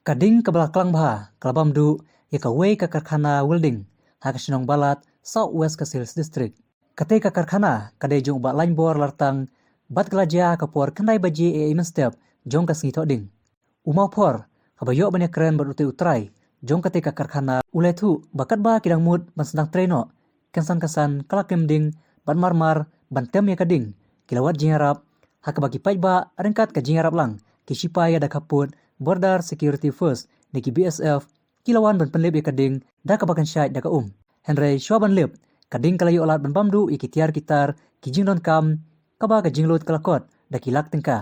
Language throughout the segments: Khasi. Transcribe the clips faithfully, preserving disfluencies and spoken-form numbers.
Ka ding kaba la klang bha ka la bam duh ïa kawei ka karkhana welding ha ka shnong Balat, South West Khasi Hills District. Katei ka karkhana ka dei jong u Bah Lainbor Lartang bad ka la jia ha ka por khyndai baje eiei mynstep jong ka sngi Thohdieng. U Mawphor, kaba ïoh ban ïakren bad utei u trai jong katei ka karkhana, u la ïathuh ba katba ki dang mut ban sdang trei noh, kynsan kynsan ka la kem ding bad marmar ban tem ïa ka ding, ki la wad jingïarap ha kaba ki paidbah ryngkat ka jingïarap lang ki shipai ïa da khappud Border Security Force ne ki B S F, ki la wan ban pynlip ïa ka ding da kaba kan shait da ka um. Hynrei shuwa ban lip, ka ding ka la ïoh lad ban bam duh ïa ki tiar ki tar ki jingdonkam, kaba ka jinglud ka la kot da ki lak tyngka.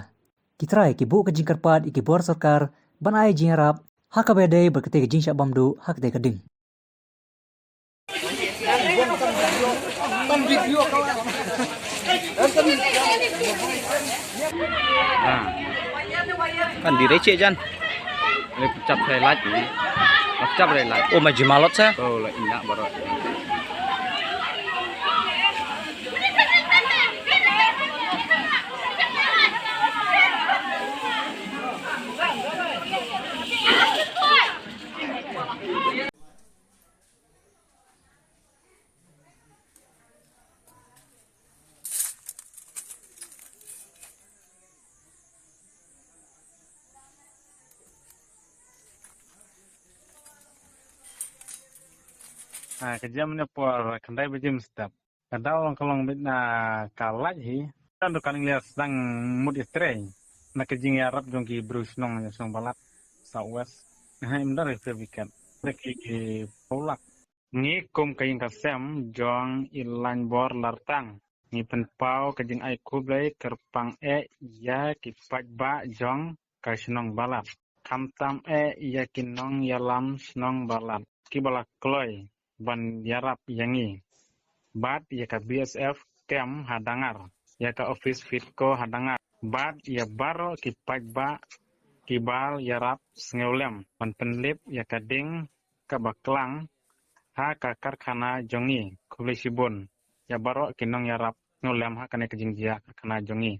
Ki trai ki buh ka jingkyrpad ïa ki bor sorkar ban ai jingïarap ha kaba ïadei bad katei ka jingshah bam duh ha katei ka ding. Ah. Kan di receh jan. Leh pecap saya laj ni. Pecap saya laj. Oh, maju malot saya. Oh, lah inyak baru. Ha, ka jam ne por khyndai baje mynstep. Ka daw long ka long bit na ka lait hi. Kan du kan ïa sdang mut ïa trei. Na ka jingïarap jong ki briew shnong, shnong Balat, South West. Nga ïa mdar ïa ka weekend. Na ki, ki pulak. Ngi kum ka ïing ka sem jong i Lainbor Lartang, ngi pynpaw ka jingai khublei kyrpang eh ïa ki paidbah jong ka shnong Balat, khamtam eh ïa ki nongïalam shnong Balat kiba la kloi ban ïarap ïa ngi, bad ïa ka B S F kem ha Dangar, ïa ka office FIDCO ha Dangar, bad ïa baroh ki paidbah kiba ïarap sngewlem ban pynlip ïa ka ding kaba klang ha ka karkhana jong ngi. Khublei shibun ïa baroh ki nongïarap sngewlem ha kane ka jingjia karkhana jong ngi.